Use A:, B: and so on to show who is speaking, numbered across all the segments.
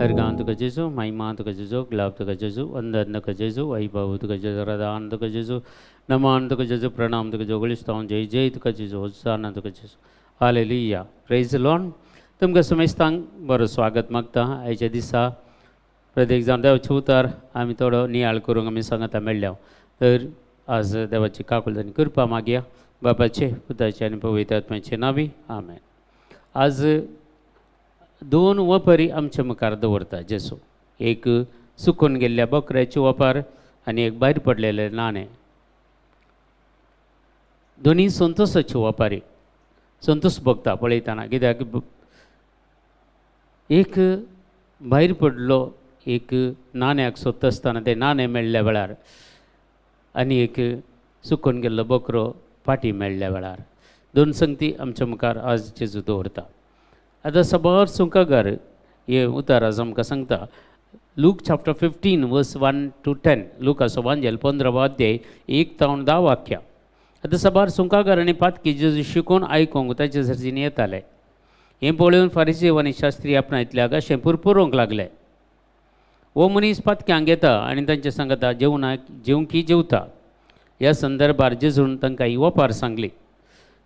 A: अर्गां तुका जेजू, महिमा तुका जेजू, ग्लाब तुका जेजू, वंदन तुका जेजू, वैभव तुका जेजू, रदान तुका जेजू, नमान तुका जेजू, प्रणाम तुका जेजू, होळिस्तांव जय जय तुका जेजू, होसाना तुका जेजू. हालेलुया. प्रेज लॉर्ड. तुमकां समेस्तांक बरो स्वागत मागता. आयच्या दिसा प्रत्येक जावन देवाचें उतर आमी थोडो नियाळ करूंक आमी सांगता मेळ्ळ्या. तर आज देवाची काकुळट आनी कृपा मागया. बापाचे, पुताचे आनी पवित्र आत्म्याचे नांवी, आमेन. आज दोन वपारी आमच्या मुखार दवरता जेसू. एक सुकून गेल्ल्या बकऱ्याची वपार आनी एक भायर पडलेलें नाणें. दोनी संतोसाची वपारी. संतोष भोगता पळयतना, कित्याक एक भायर पडलो एक नाण्याक सोदता आसतना तें नाणें मेळ्ळ्या वेळार आनी एक सुकून गेल्लो बकरो फाटीं मेळ्ळ्या वेळार, दोन संगती आमच्या मुखार आज जेजू दवरता. आतां साबार सुंकागार हे उतार आज आमकां सांगता. Luke chapter 15 verse 1 to 10. लुकाचो वांजेल 15वो अध्याय, 1 तावन 10 वाक्यां. आतां साबार सुंकागार आनी पातकी जेजू शिकोवन आयकूंक ताचे सरजीन येताले. हें पळोवन फारिजेव आनी शास्त्री आपणांतल्याक अशें पुरपुरूंक लागले, हो मनीस पातक्यांक येता आनी तांचे सांगता जेवणाक जेवंकी जेवता. ह्या संदर्भार जेजून तांकां ही वपार सांगली,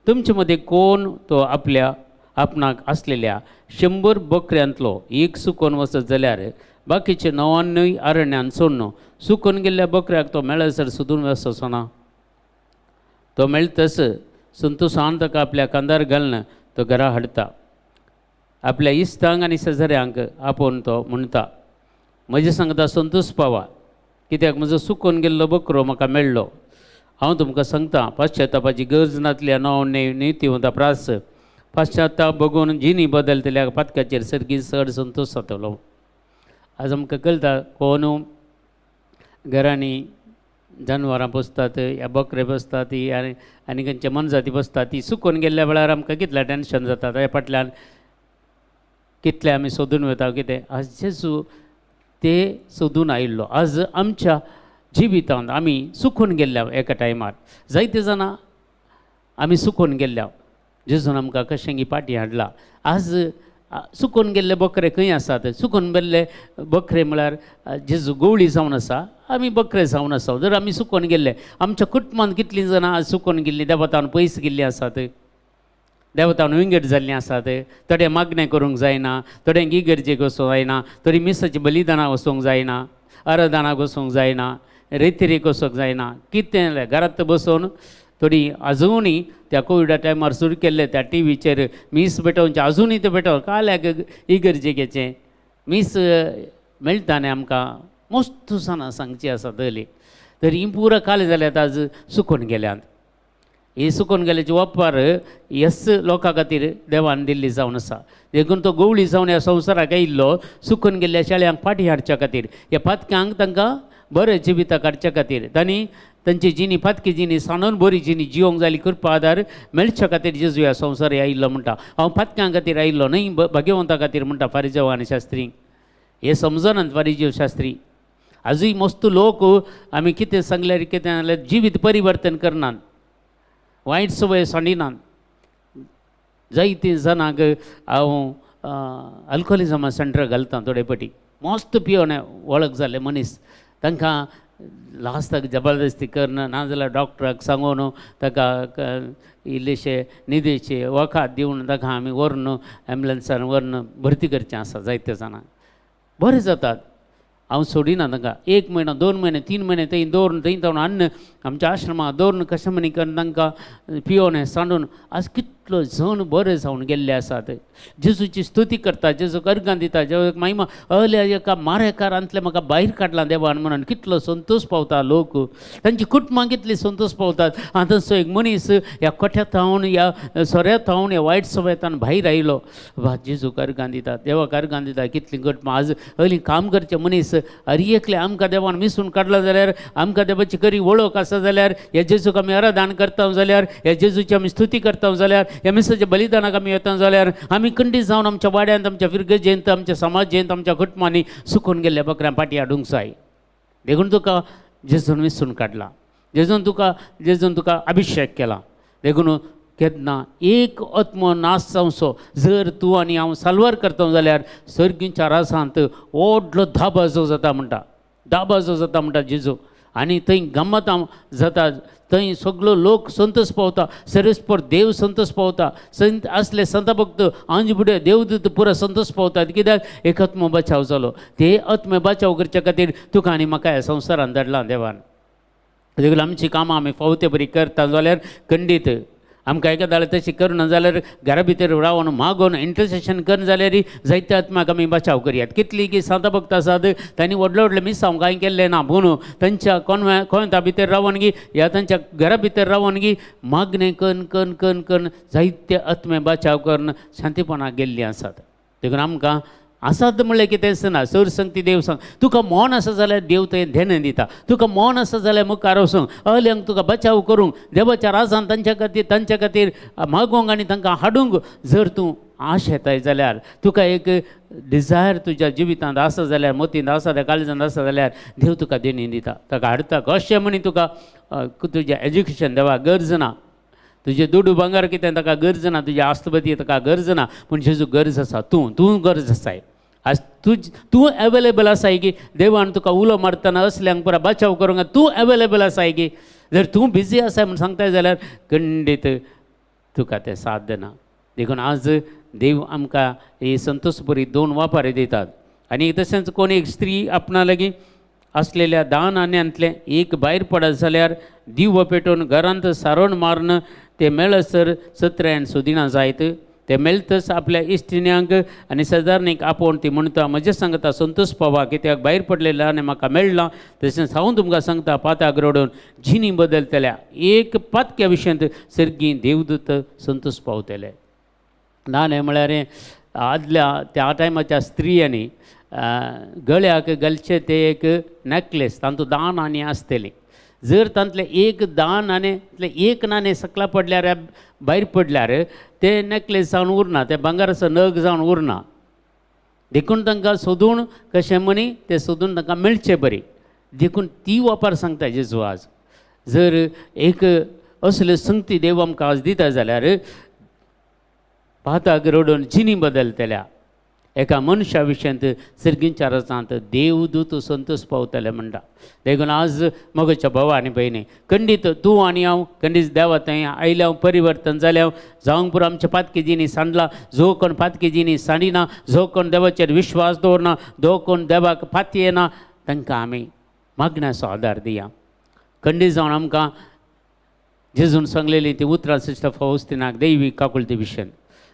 A: तुमचे मदीं कोण तो आपल्या आपणाक आसलेल्या 100 बकऱ्यांतलो एक सुकोन वचत जाल्यार बाकीचे 99 अरण्यान सोडून सुकून गेल्ल्या बकऱ्याक तो मेळसर सोदून वचचो ना? तो मेळतस संतोशान ताका आपल्या खांदार घालून तो घरा हाडटा. आपल्या इश्टांक आनी शेजाऱ्यांक आपोवन तो म्हणटा, म्हजे सांगता संतोष पावा, कित्याक म्हजो सुकून गेल्लो बकरो म्हाका मेळ्ळो. हांव तुमकां सांगता, पश्चातापाची गरज नासल्या 99 नितीवंता प्रास पश्चाताप बघून जिनी बदलतल्या पातकाचेर सर्गी चड संतोष जातलो. आज आमकां कळटा, कोण घरांनी जनवरां पोसतात या बकरे पोसतात ती आनी आनी खंयचे मोनजाती पोसतात, ती सुकून गेल्ल्या वेळार आमकां कितलें टेंशन जाता. ताच्या फाटल्यान कितले आमी सोदून वता कितें. आज जेजू ते सोदून आयिल्लो. आज आमच्या जिवितांत आमी सुकून गेल्ल्या एका टायमार, जायते जाणां आमी सुकून गेल्ल्या. जेजून आमकां कशें पाटी हाडला. आज सुकून गेल्ले बकरे खंय आसात? सुकून गेल्ले बकरे म्हळ्यार जेजू गवळी जावन आसा, आमी बकरे जावन आसा. जर आमी सुकून गेल्ले, आमच्या कुटुंबांत कितलीं जाणां आज सुकून गेल्लीं, देवतान पयस गेल्लीं आसात, देवतान विंगड जाल्लीं आसात? थोडे मागणें करूंक जायना, थोड्यांक इगर्जेक वचूंक जायना, थोडीं मिसाचें बलिदानाक वचूंक जायना, आराधनाक वचूंक जायना, रेतिरीक वचूंक जायना. कितें जालें, घरांत बसून थोडीं अजुनूय त्या कोविडा टायमार सुरू केल्ले त्या टिवीचेर मीस भेटोवचें, अजुनूय तें भेटोवन काल्याक इगर्जेकेचें मीस मेळटा न्ही आमकां. मस्त जाणां सांगची आसा तली. तर ही पुरा काले जाल्यात, आज सुकून गेल्यात. ही सुकून गेल्याची वपार येस लोकां खातीर देवान दिल्ली जावन आसा. देखून तो गवळी जावन ह्या संवसाराक आयिल्लो, सुकून गेल्ल्या शेळ्यांक फाटी हाडच्या खातीर, ह्या पातक्यांक तांकां बरें जिविता काडच्या खातीर, तांणी तांची जिणी पातकी जिणी सांडून बरी जिणी जिवंक जाली कृपा आदार मेळच्या खातीर जेजू ह्या संवसार आयिल्लो. म्हणटा, हांव पातक्यां खातीर आयिल्लो न्हय, भाग्यवंता खातीर, म्हणटा फारिजेव आनी शास्त्री. हे समजनात फारिजेव शास्त्री. आजूय मस्त लोक आमी कितें सांगल्यार, कितें जाल्यार जिवीत परिवर्तन करनात, वायट संवय सांडिनात. जायतीं जाणांक हांव अल्कोहोलिजमा सेंटर घालता. थोडे पटी मस्त पिवन वळख जाल्ले मनीस, तांकां लास्टाक जबरदस्ती करना, नाजाल्यार डॉक्टराक सांगून ताका इल्लेशे न्हिदेचे वखद दिवन ताका आमी व्हरून, एम्बुलन्सान व्हरून भरती करचें आसा. जायते जाणांक बरें जातात. हांव सोडिना तांकां. एक म्हयनो, 2 म्हयने, 3 म्हयने थंय दवरून, थंय जावन हाडून आमच्या आश्रमाक दवरून, कशें म्हणी करून तांकां पियोन सांडून आज कितलो जण बरे जावन गेल्ले आसात. जेजूची स्तुती करता, जेजूक अर्गां दिता, जेजूक महिमा. अहल्या एका मारेकारांतले म्हाका भायर काडला देवान म्हणून कितलो संतोश पावता लोक, तांची कुटुंबां कितली संतोश पावतात. आनी तसो एक मनीस ह्या कोठ्या थावन, ह्या सोऱ्या थावन, ह्या वायट सवयतान भायर आयलो वा जेजूक अर्गां दिता, देवाक अर्गां दिता. कितलीं कुटुंबां आज हयलीं काम करचे मनीस. अरे एकले आमकां देवान मिसून काडला जाल्यार, आमकां देवाची खरी वळख आसा जाल्यार, ह्या जेजूक आमी आराधन करता जाल्यार, ह्या जेजूची आमी स्तुती करता जाल्यार, ह्या मिसाच्या बलिदानाक आमी येता जाल्यार, आमी खंडीत जावन आमच्या वाड्यांत, आमच्या फिरगजेंत, आमच्या समाजेंत, आमच्या कुटुंबांनी सुकून गेल्ल्या बकऱ्यां पाटी हाडूंक जाय. देखून तुका जेजून विसून काडला, जेजून तुका अभिशेक केला. देखून केन्ना एक आत्मो नाश जावचो. जर तूं आनी हांव साल्वार करता जाल्यार सर्गीच्या रासांत व्हडलो धाबाजो जाता म्हणटा, दाबाजो जाता म्हणटा जेजू. आनी थंय गम्मतां जाता, थंय सगलो लोक संतोष पावता, सर्वेस्पर देव संतोष पावता. संत असले संत भक्त आंज बुडे देवदूत पुरा संतोष पावतात, कित्याक एक आत्मो बचाव जालो. ते आत्मे बचाव करच्या खातीर तुका आनी म्हाका ह्या संवसारान धाडला देवान. देखून आमची कामां आमी फावते बरी करता जाल्यार खंडीत आमकां एका जाल्यार तशी करुना जाल्यार घरा भितर रावन मागोवन इंटरसेशन करना जाल्यार जायते आत्माक आमी बचाव करयात. कितली की सांत भक्त आसात तांणी व्हडले व्हडले मिसांव कांय केल्लें ना, पूण तांच्या कोंता भितर रावन गी ह्या तांच्या घरा भितर रावन गी मागणें कन्न कन्न कन्न कन्न जायते आत्मे बचाव करून शांतीपणाक गेल्लीं आसात. देखून आमकां आसात म्हणलें कितेंच ना. सर संगती देव सांग, तुका मौन आसा जाल्यार देव थंय ध्यान दिता, तुका मौन आसा जाल्यार मुखार वचूंक अल्यांक तुका बचाव करूंक देवाच्या राजान तांच्या खातीर मागोंक आनी तांकां हाडूंक जर तूं आश येताय जाल्यार, तुका एक डिजायर तुज्या जिवितांत आसा जाल्यार, मतींत आसा जाल्यार, काळजांत आसा जाल्यार देव तुका देणी दिता, ताका हाडटा. कशें म्हणी तुका तुजें एज्युकेशन देवा गरज ना, तुजें दुडू भांगर कितें ताका गरज ना, तुजी आस्तबती ताका गरज ना, पूण जेजू गरज आसा, तूं तूं गरज आसाय. आज तूं एवेलेबल आसाय की देवान तुका उलो मारतना असल्यांक पुरा बचाव करूंक तूं एवेलेबल आसाय की जर तूं बिजी आसाय म्हूण सांगताय जाल्यार खंडीत तुका तें साध्य ना. देखून आज देव आमकां ही संतोषपुरी दोन वापारी दितात. आनी तशेंच कोण एक स्त्री आपणा लागीं आसलेल्या 10 आण्यांतलें एक भायर पडत जाल्यार दिवो पेटोवन घरांत सारोण मारून ते मेळसर सत्र्यान सुदिना जायत. ते मेळतच आपल्या इश्टिण्यांक आनी शेजारणीक आपोवन ती म्हणटा, म्हजे सांगता संतोष पावा, कित्याक भायर पडलेलें आनी म्हाका मेळ्ळां. तशेंच हांव तुमकां सांगता, पाताक रडून जिणी बदलतल्या एक पातक्या विशयांत सर्गी देवदूत संतोष पावतले. नाणें म्हळ्यार आदल्या त्या टायमाच्या स्त्रियांनी गळ्याक घालचें ते एक नॅकलेस, तातूंत 10 नाणीं आसतलीं. जर तांतलें एक 10 नाणें एक नाणें सकला पडल्यार, भायर पडल्यार तें नॅकलेस जावन उरना, तें भांगराचो नग जावन उरना. देखून तांकां सोदून कशें म्हणी तें सोदून तांकां मेळचें बरी. देखून ती वापर सांगता जेजू आज. जर एक असल्यो संगती देव आमकां आज दिता जाल्यार पाताक रडून जिणी बदलतल्या एका मनशा विशयांत सर्गींच्या रसांत देवदूत संतोष पावतले म्हणटा. देखून आज मोगाच्या भावा आनी भयणी, खंडीत तूं आनी हांव खंडीत देवा थंय आयल्या हांव परिवर्तन जालें हांव जावंक पुरो आमच्या पातकेजींनी सांडला. जो कोण पातकेजींनी सांडिना, जो कोण देवाचेर विश्वास दवरना, जो कोण देवाक पातयेना, तांकां आमी मागण्याचो आदार दिया. खंडीत जावन आमकां जेजून सांगलेली ती उतरां सिस्टर फौस्तिनाक दैवी काकुळती विशयन,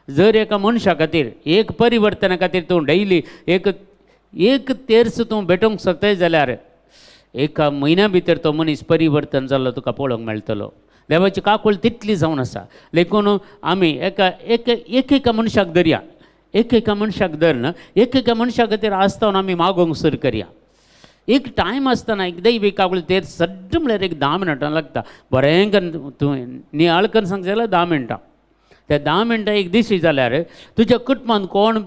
A: जर एका मनशा खातीर एक परिवर्तना खातीर तूं डेली एक एक तेर्स तूं भेटोवंक शकताय जाल्यार एका म्हयन्या भितर तो मनीस परिवर्तन जाल्लो तुका पळोवंक मेळटलो. देवाची काकूळ तितली जावन आसा. देखून आमी एका एक एक एका मनशाक धरया, एक एका मनशाक धरन एक एका मनशा खातीर आसतना आमी मागोवंक सुरू करया. एक टायम आसतना एक दैवी काकूळ तेर सड्ड म्हळ्यार एक 10 मिनटां लागता. बरें करून तूं नियाळ करून सांगता जाल्यार 10 मिनटां, त्या 10 मिनटां एक दिशी जाल्यार तुज्या कुटुंबांत कोण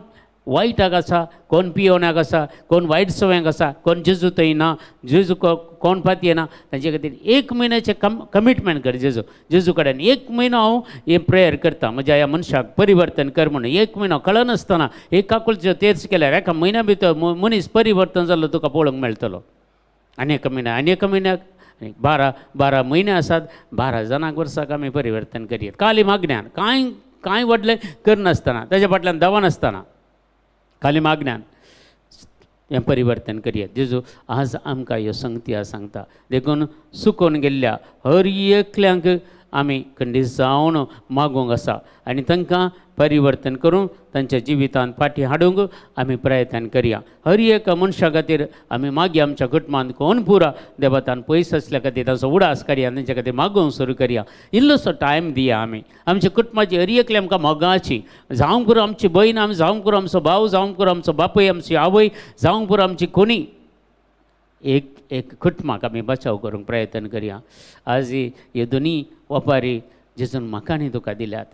A: वायटाक आसा, कोण पियोवण्याक आसा, कोण वायट सवयांक आसा, कोण जेजू थंय ना, जेजू कोण पातयेना, तांचे खातीर एक म्हयन्याचें कमिटमेंट कर जेजू जेजू कडेन. एक म्हयनो हांव हें प्रेयर करता म्हज्या ह्या मनशाक परिवर्तन कर म्हणून. एक म्हयनो कळनासतना एक काकुळचो तेर्स केल्यार एका म्हयन्या भितर मनीस परिवर्तन जाल्लो तुका पळोवंक मेळटलो. आनी एका म्हयन्या आनी एका म्हयन्याक आनी 12 12 म्हयने आसात, 12 जाणांक वर्साक आमी परिवर्तन करयत. खाली मागण्यान, कांय कांय व्हडलें करनासतना, ताज्या फाटल्यान दवनासतना खाली मागण्यान हें परिवर्तन करयत. जेजू आज आमकां ह्यो संगती आज सांगता. देखून सुकोवन गेल्ल्या हर एकल्यांक आमी खंडीत जावन मागूंक आसा आनी तांकां परिवर्तन करूंक तांच्या जिवितांत फाटीं हाडूंक आमी प्रयत्न करया. हर एका मनशा खातीर आमी मागीर आमच्या कुटुंबांत कोण पुरा देवतान पयस आसल्या खातीर तांचो उडास करया, तांच्या खातीर मागूंक सुरू करया. इल्लोसो टायम दिया आमी आमच्या कुटुंबाची हर एकली आमकां मोगाची, जावंक पुरो आमची भयण, आमी जावंक पुरो आमचो भाव, जावंक पुरो आमचो बापूय, आमची आवय, जावंक पुरो आमची कोणी एक एक कुटुंबाक आमी बचाव करूंक प्रयत्न करया. आज ह्यो दोनी वपारी जेजून म्हाका आनी तुका दिल्यात,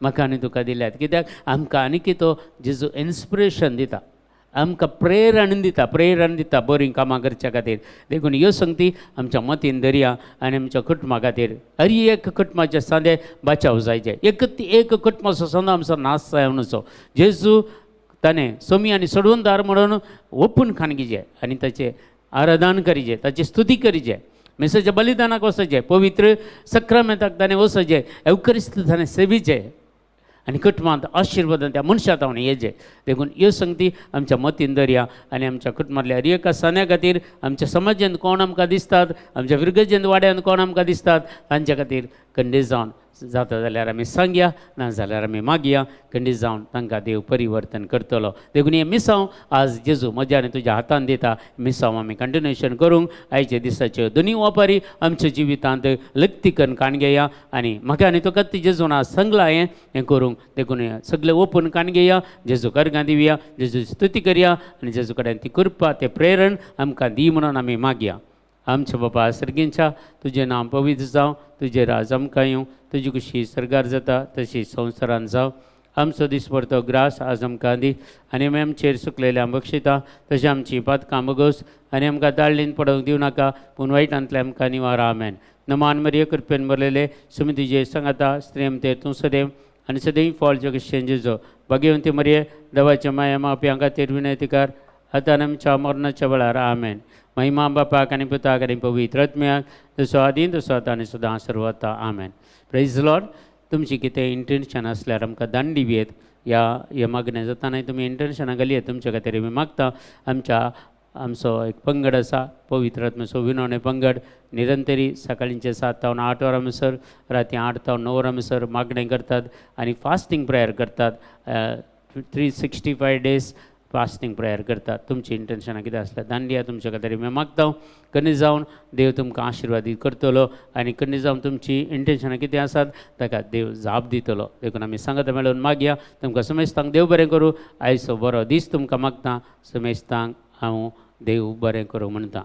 A: म्हाका आनी तुका दिल्यात, कित्याक आमकां आनी तो जेजू इन्स्पिरेशन दिता. आमकां प्रेरण दिता, प्रेरण दिता बरीं कामां करच्या खातीर. देखून ह्यो संगती आमच्या मतीन धरया आनी आमच्या कुटुंबा खातीर हर एक कुटुंबाचे सांदे बाचाव जायचे. एक एक कुटुंबाचो सांदो आमचो नाश जावनचो. जेजू ताणें सोमी आनी सोडवणदार म्हणून ओपून खाणगिजे आनी ताचें आराधन करीजे, ताची स्तुती करीजे, मिसाच्या बलिदानाक वचचें, पवित्र सक्रामेंताक ताणें वचचें, एवकरिस्त ताणें सेवीचे आनी कुटुंबांत आशिर्वादान त्या मनशा तावन येचे. देखून ह्यो संगती आमच्या मतीन धरया आनी आमच्या कुटुंबांतल्या हर एका सान्या खातीर, आमच्या समाजांत कोण आमकां दिसतात, आमच्या फिरगजेंत वाड्यांत कोण आमकां दिसतात, तांच्या खातीर खंडीत जावन जाता जाल्यार आमी सांगया, ना जाल्यार आमी मागया. खंडीत जावन तांकां देव परिवर्तन करतलो. देखून हें मिसांव आज जेजू म्हज्या आनी तुज्या हातान दिता. मिसांव आमी कंटिन्युएशन करूंक आयच्या दिसाच्यो दोनी वापारी आमच्या जिवितांत लक्ती करून काण घेया आनी म्हाका आनी तुका ती जेजून आज सांगलां हें हें करूंक. देखून हें सगळें ओपन काण घेया, जेजू कर्गां दिवया, जेजू स्तुती करया आनी जेजू कडेन ती कृपा तें प्रेरण आमकां दी म्हणून आमी मागया. आमच्या बापा सर्गींच्या, तुजें नांव पवित्र जावं, तुजें राज आमकां येवं, तुजी खुशी सर्गार जाता तशी संवसारान जावं. आमचो दिसपडतो ग्रास आज आमकां दी आनी आमी आमचेर सुकलेल्या बक्षिता तशें आमची पातकां बगोस आनी आमकां दाळ्ळीन पडोवंक दिवं नाका, पूण वायटांतले आमकां निवार. आमेन. नमान मरिये, कृपेन भरलेले, सुमी तुजे सांगाता, स्त्रियम ते तूं सदैव आनी सदैव फॉल जगशें जेजो. भाग्यवंती मरिये, देवाच्या माया माप्यां खातीर विनंती कर, आतां आमच्या मरणाच्या वेळार. आमेन. महिमा बापाक आनी पुताक आनी पवित्र आत्म्याक, जसो आदीं तसो आतां आनी सदां सर्वता. आमेन. Praise Lord. तुमची कितें इंटेन्शन आसल्यार आमकां दांडी बी येत ह्या हे मागणें जाताना तुमी इंटेन्शनां घालयत, तुमच्या खातीर आमी मागता. आमच्या आमचो एक पंगड आसा, पवित्र आत्म्याचो विनवणे पंगड, निरंतरी सकाळींचे 7 तावन 8 वरां म्हणसर, राती 8 तावन 9 वरां म्हणसर मागणें करतात आनी फास्टींग प्रेयर करतात. 365 डेज फास्टींग प्रेयर करतात. तुमची इंटेन्शनां कितें आसल्यार दांडिया, तुमच्या खातीर आमी मागता. कनी जावन देव तुमकां आशिर्वादीत करतलो आनी कनी जावन तुमची इंटेन्शनां कितें आसात ताका देव जाप दितलो. देखून आमी सांगता मेळून मागया. तुमकां समेस्तांक देव बरें करूं. आयचो बरो दीस तुमकां मागता. समेस्तांक हांव देव बरें करूं म्हणटा.